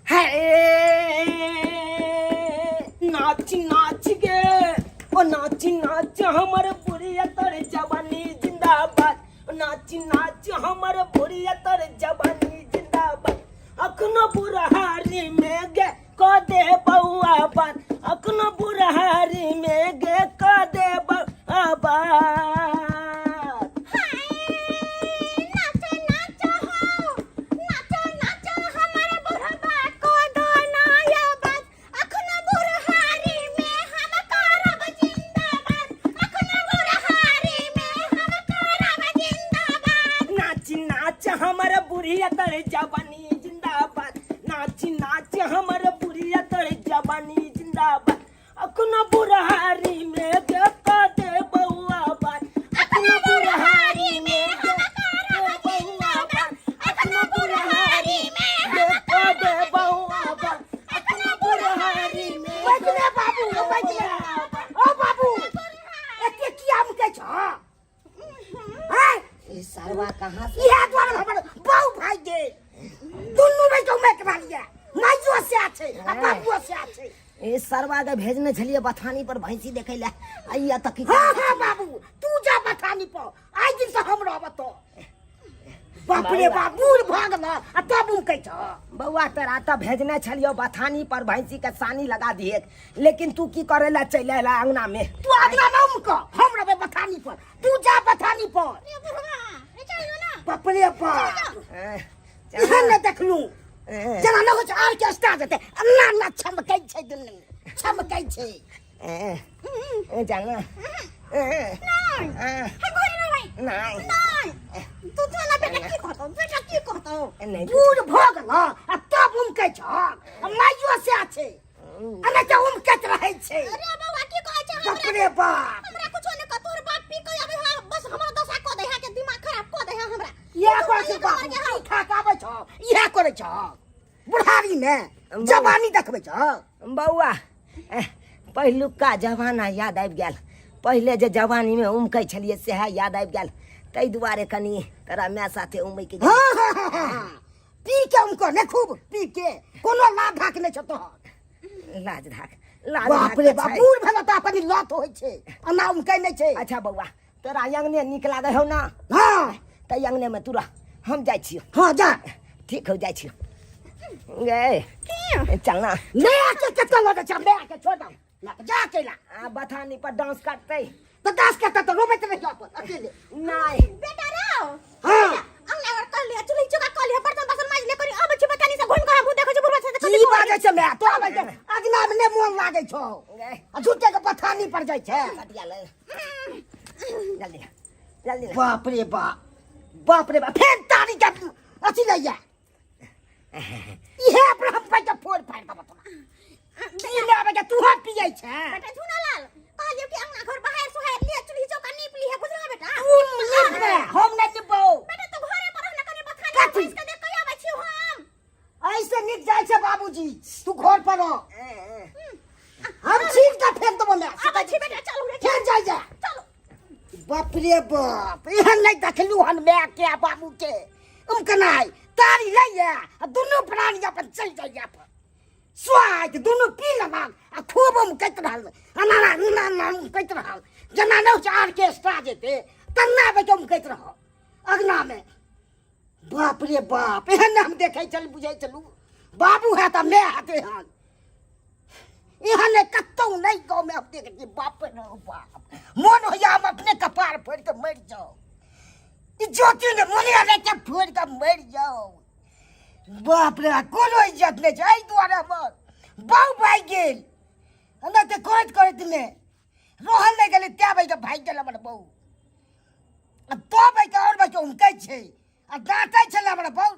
हे नाच नाच गे ओ नाच नाच हमर बुढ़िया तर जवानी जिंदाबाद ओ नाच नाच हमर बुढ़िया तर जवानी जिंदाबाद अखनो बुढ़हारी में गे क दे बउआ बात अखनो बुढ़हारी में गे क दे बउआ बात। नाचो नाचो हो, नाचो नाचो हमर बुढ़बा को दो नया बात, अखनो बुढ़हारी में हम करब जिंदाबाद, अखनो बुढ़हारी में हम करब जिंदाबाद। नाच नाच हमर बुढ़िया तर जवानी जिंदाबाद, नाच नाच हमर बुढ़िया तर जवानी जिंदाबाद, अखनो बुढ़हारी में गे दे बउआ बात, अखनो बुढ़हारी में गे दे बउआ बात, अखनो बुढ़हारी में गे दे बउआ बात, अखनो बुढ़हारी में। बैठले बाबू, बैठले। ओ बाबू, एते किया मुकै छ? हैं? ई सरवा कहाँ से इहे दुआरे हमर बाऊ भाई गेल। दुनू बेटा उमेक रहलियै। माइयो से छै आ बाबुओ से छै। ए सरवा के भेजने छलिए बथानी पर भैंसी देखे ले, आइया तक। हाँ हाँ बाबू, तू जा बथानी पर, आइ दिन से हम रहब तो। बाप रे बाप, बूढ़ भऽ गेल आ तब उमकै छ। बौआ, तोरा तऽ भेजने छलियो बथानी पर भैंसी के सानी लगा दिए, लेकिन तू की करे ला चलि अयला अंगना में? तू अंगना में उमक, हम रहबै बथानी पर, तू जा बथानी पर। रे बुढ़वा, रे चल ना। बाप रे बाप, एहन नहि देखलू जेना नहि होइ छै ऑर्केस्ट्रा जेतै, अन्ना अन्ना छमकै छै, दुनू छमकै छै। जाना। नहीं, हम घरे रहबै। नहीं। नहीं, तू तो ना बेटा, की कहतौ बेटा, की कहतौ? नहीं। बूढ़ भऽ गेल आ तब उमकै छ, आ माइयो से छै आ नहि तऽ उमकैत रहै छै। अरे बौआ, की कहै छै बाप हमरा? रे बाप, हमरा कुछो नहि कह, तोहर बाप पी के आबै है, बस हमर दशा कऽ दै है के दिमाग खराब कऽ दै है हमरा। इएह करै छै बाबू, की खा के आबै छ, इएह करै छ, बुढ़ारी मे जवानी देखबै छ। बौआ, पहिलुका जमाना याद आबि गेल। पहिले जे जवानीमे उमकै छलियै सएह याद आबि गेल, ताहि दुआरे कनि तोरा माय साथे उमैके गेल। हाँ हाँ हाँ हाँ हाँ, पी के उमको ने, खूब पी के कोनो लाभ धाक नहि छ तोहर। लाज धाक, लाज बाप धाक रे तऽ बाप, छै। बूढ़ भेल तऽ कनि लत होइ छै, एना उमकै नहि छै। अच्छा बौआ, तोरा अंगने नीक लागै हौ ना? हाँ। तऽ अंगनेमे तू रह, हम जाइ छियौ। हाँ, जा। ठीक हौ, जाइ छियौ। गे चल ना। नया के कतऽ लऽ जाइ छै? नया के छोड़ दौ, जा अकेला। आ बथानी पर डांस करतै। तऽ डांस करतै तऽ रोबैत रहियो अपन अकेले। नहीं। बेटा रौ। हाँ। अंगना घर कर लिया, चूल्ही चौका कर लिया, बर्तन बासन माज ले, करी अब छी बतानी से घुम के हम देखै छी बुढ़वा से। की बाजै छै माय? तोरा लग अगना मे नहि मोन लागै छौ आ झूठे के बथानी पर जाइ छै। कटिया ले, जल्दी जल्दी। बाप रे बाप, बाप रे बाप, फेर तारी के अथी लैया। इहे अपना हम पैसा फोड़ फाड़ देबो तोरा। ई ले आबै के तू हाथ पियै छै। बेटा झूना लाल, कहलियो कि अंगना घर बाहर सुहार लिया, चूल्ही चौका नीप लिया, बुझलो बेटा? तू नीप ले, हम नहि नीपबौ। बेटा, तू घरे पर रह ना कनी, बथानी कथी? बैस के देख के आबै छी हम। ऐसे नीक जाइ छै बाबूजी, तू घर पर रह, हम छीन के फेंक देबो ने। आबै छी बेटा, चलू रे। फेर जाइ जा। चलू। बाप रे बाप, एहन नहि देखलू हन माय के आ बाबू के उमकनाइ। तारी लैया आ दुनू प्राणी अपन चलि जाइया, अपन स्वाद दुनू पी लेलक आ खूब उमकैत रहल, अना ना ना उमकैत रहल, जेना नहि होइ छै ऑर्केस्ट्रा जेतै तन्ना बैठ उमकैत रहल अगनामे। बाप रे बाप, एहन हम देखै छल, बुझै छलू बाबू है तऽ माय हेतै। एहन एहन नहि कतहु नहि गाँवमे हम देखै छी। बाप रे बाप, मोन होइया हम अपने कपार फोड़ि कऽ मरि जाउ, इज्जते नहि, मोने रहै छै फोड़ि कऽ मरि जाउ। बाप रे, कोनो इज्जत नहि छै। एहि दुआरे हमर बाउ भागि गेल, नहि तऽ करैत करैतमे रहल नहि गेलै, तैं भागि भागि गेल हमर बहू। आ तब भागि आओर भागि उमकै छै आ डाँटै छलै हमर बहू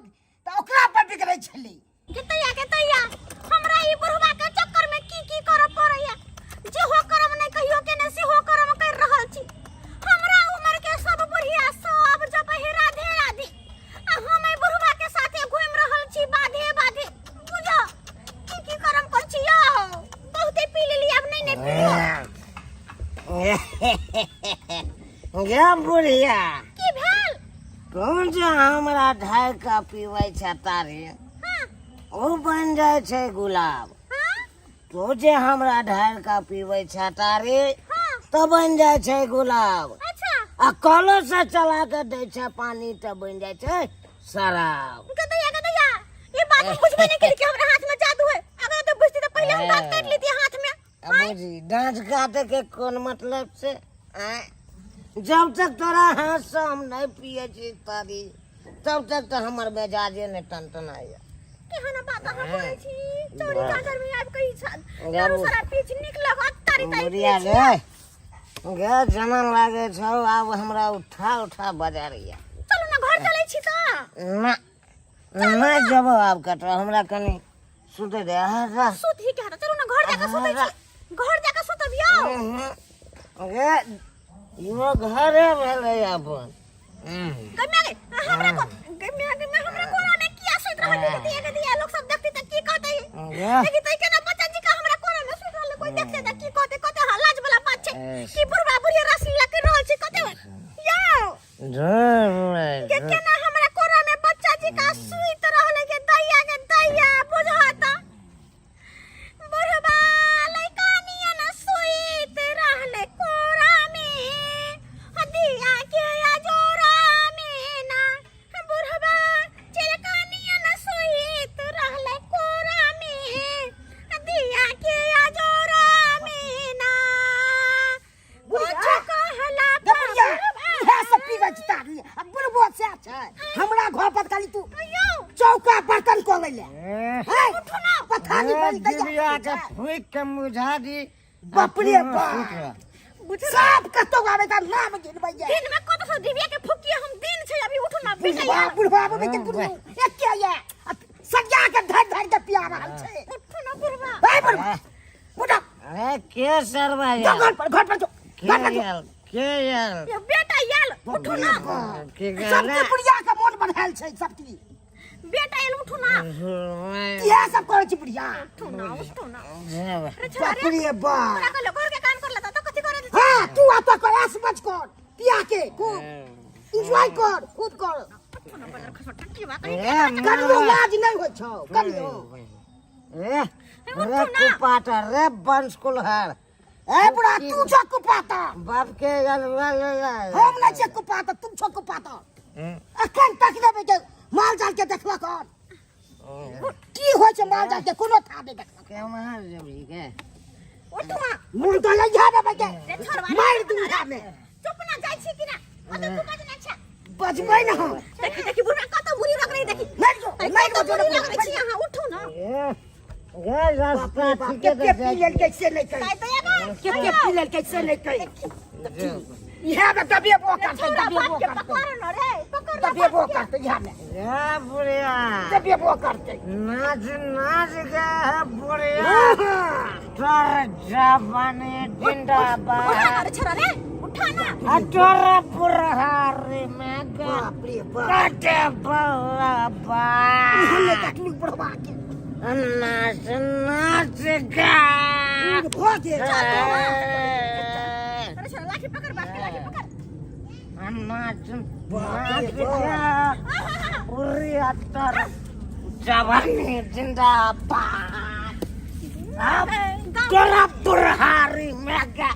तऽ ओकरा पर बिगड़ै छलै। केतैया केतैया, हमरा ई बुढ़वा के चक्कर में की की करऽ पड़ैया। जेहो करम नहि कहियो केने सेहो करम कर रहल छी। हमरा उम्र के सब बुढ़िया सब जपै है राधे राधे, आ हम एहि बुढ़वा के साथे घूमि रहल छी बाधे बाधे। बुझो की की करम कर छी यौ। बहुते पी लेली, आब नहि नहि पीबो। गे बुढ़िया। की भेल? कोन जे हमरा ढाइ का पीबै छै तारी? हाँ। ओ बनि जाइ छै गुलाब। हाँ। तू जे हमरा ढारि कऽ पीबै छै तारी हाँ। तऽ बनि जाइ छै गुलाब। अच्छा। आ कलो से चला के दै छै पानी तऽ बनि जाइ छै शराब। गदैया गदैया, ये बात हम बुझबे नहीं केली कि हमरा हाथ में जादू है। अगर तो बुझती तो पहले हम दांत काट लेती हाथ में। अब बुझी दांत काटे के कोन मतलब से? आँय? जब तक तोरा हाथ से हम नहीं पिए छी तारी तब तक तो हमर मिजाजे नहीं टनटनाइया। केहन बात अहाँ बोलै छी? चोरी चाचर में आबि कही छल गे दारू शराब पी छी, नीक लगत तारी तारी बुढ़िया पी छी। गे गे जना लागे छौ आब हमरा उठा उठा बजारैया। चलू ना घर चलै छी तऽ। ना ना जब आब कटो हमरा कनी सुते दे। आ, सुत ही के चलू ना घर जाके सुतै छी, घर जाके सुतब यौ। गे इहो घरे भेलै अपन। गम्या गे हमरा को गम्या गम्या हमरा कोरा में किया सुत रहल है? दिया दिया लोग सब देखते त की कहते? देखी त केना बच्चा जी का हमरा कोरा में सुत रहल, कोई देखते त की कहते? कहते हां लाज वाला बात छै कि बुढ़वा बुढ़िया रसलीला कर रहल छै। कहते यौ के केना हमरा कोरा में बच्चा जी का सुत रहल के दैया के दैया बुझाता बुढ़वा लइका नियन सुइत रहले कोरा में, हदिया के अजोरा में ना। बुढ़वा चिलका नियन सुइत रहले कोरा में, हदिया के अजोरा में ना। कुछ कहला गे बुढ़िया, इएह सब पीबै छी तारी आ बुढ़बो सएह छै। हमरा घर पर खाली तू चौका बर्तन कऽ लै ले। हे, पथारी बड़ी दैया दिव्या के फूक के मुझा दी। बाप रे बाप, सब कतौ आबै त नाम गिनबैया। दिन में कत से दिव्या के फुकिए हम दिन छै अभी उठू ना बुढ़बा बेटा। बुढ़बा आबै के बुढ़ू एके ये सरिया के धर धर के पिया रहल छै। उठू ना बुढ़बा। हे बुढ़बा उठा। अरे के सरवा जो घर पर, घर पर जो, के घर पर जो। आयल के आयल? यो बेटा आयल, उठू ना। के सबके बुढ़िया के मोन बढ़ायल छै सबकी। बेटा आयल, उठू ना। इएह सब करै छी बुढ़िया। उठू ना उठू ना। अरे छोरा बाप रे, रे बाप, तोरा कहलो घर के काम कर लेता तो कथी करे? हाँ तू आता कर, ऐश मत कर, पिया के खूब एंजॉय कर, खूब कर। उठू ना बदर खसो टट्टी बा कहीं। कनियो लाज नहीं होइ छौ कनियो? ए रे कुपाटा रे बंश कुलहर। ए बुढ़ा, तू छौ कुपाता। बाप के गल ला। हम नहीं छियै कुपाता, तू छौ कुपाता। अखन तक देबै के माल जाल के देखलक हन की होइ छै? माल जाल के कोनो था नहि देखलक। के मार जबी के उठू ना। मुड़ तो लइहा देबै के रे छोरवा रे, मारि दूंगा में। चुप ना, जाइ छी कि ना? अरे तू बजना छै। बजबै ना हम। देखी देखी बुढ़ा कत बुरी लग रही, देखी। मारि दो, मारि दो। बुरी लग रही छी अहाँ, उठू ना। ए गे रास्ता ठीके। कते पी लेलकै से नहि कहि। काय तो एगा कते पी लेलकै से नहि कहि। इएह मे दबेबो करतै, छोरा दबेबो बाप के करतै। पकड़ न रे, पकड़ न। दबेबो करतै इएह मे। ए बुढ़िया, दबेबो करतै। नाच नाच गे है बुढ़िया। हाँ। तोर जवानी जिंदाबाद। उठा ना रे छोरा रे, उठा ना। आ तोर बुढ़ारी में गे बाप रे बाप, कटे बौआ बा। एहन नहि देखलू बुढ़वा के। नाच नाच गा। बूढ़ भऽ गेल। अरे छोरा, लाठी पकड़, बाप के लाठी पकड़। नाच नाच गा बुढ़िया, तोर जवानी जिंदाबाद। अब तोरा बुढ़ारी में गे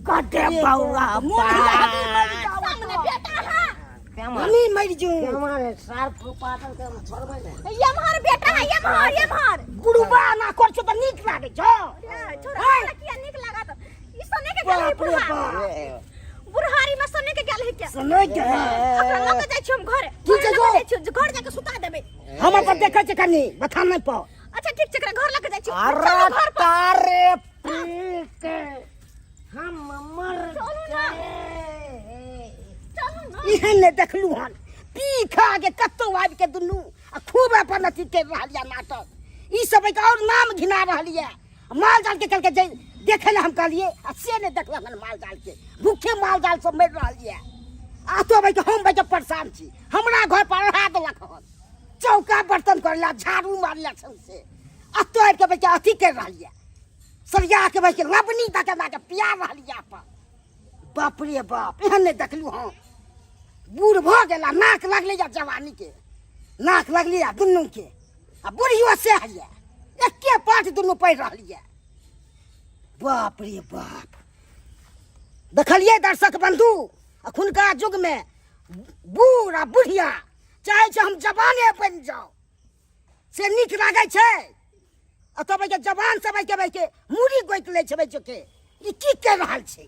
कटे बौआ मोन सामने बेटा है। हमी मरि जो। हमारे सार पाटल के हम छोड़बै ने। यमहर बेटा है, यमहर यमहर। गुरुबा ना कर छौ तऽ नीक लागै छौ? रे छोरा, हमरा किया नीक लागत? ई सने के गेल है। बाप रे बुढ़ा बाप, बुढ़ारी में सने के गेल है क्या? सुनै के ओकरा लऽ के जाइ छी हम घर। ठीक छै, लऽ के जो। जाइ छी घर, जाके सुता देबै। हम अपन देखै छियै कनी बथान नहि पाओ। अच्छा ठीक छै, एकरा घर लऽ के जाइ छी। अरे चलू घर पर। तारे पी के हम मर चलू ना। गए। चलू ना। एहन नहि देखलू हन पी खा के कतौ आबि के दुनू आ खूब अपन अथी कर रहल यऽ नाटक। ई सब एक और नाम घिना रहल यऽ। माल जाल के कल के देखे ला हम कहलिए आ से नहीं देखलक हन। माल जाल के भूखे माल जाल सब मरि रहल यऽ। आ तो भाई हम भाई परेशान छी। हमरा घर पर अढ़ा देलक हन, चौका बर्तन करला, झाड़ू मारला सौंसे। आ तो आबि के भाई अथी कर रहल यऽ, सरिया के भाई लबनी दऽ के के पिया रहल यऽ अपन। बाप रे बाप, एहन नहि देखलू हम। बूढ़ भऽ गेला, नाक लगलै या जवानी के नाक लगलै या दुनू के। आ बुढ़ियो से हैया एके पाठ दुनू पढ़ि रहल यऽ बाप रे बाप। देखलियै दर्शक बंधु, अखुनका युगमे बूढ़ आ बुढ़िया चाहै छै हम जवाने बनि जाउ, से नीक लागै छै। आ तब एहिके जवान सब एहिके एहिके मूड़ी गोकि लै छै, के ई की करि रहल छै।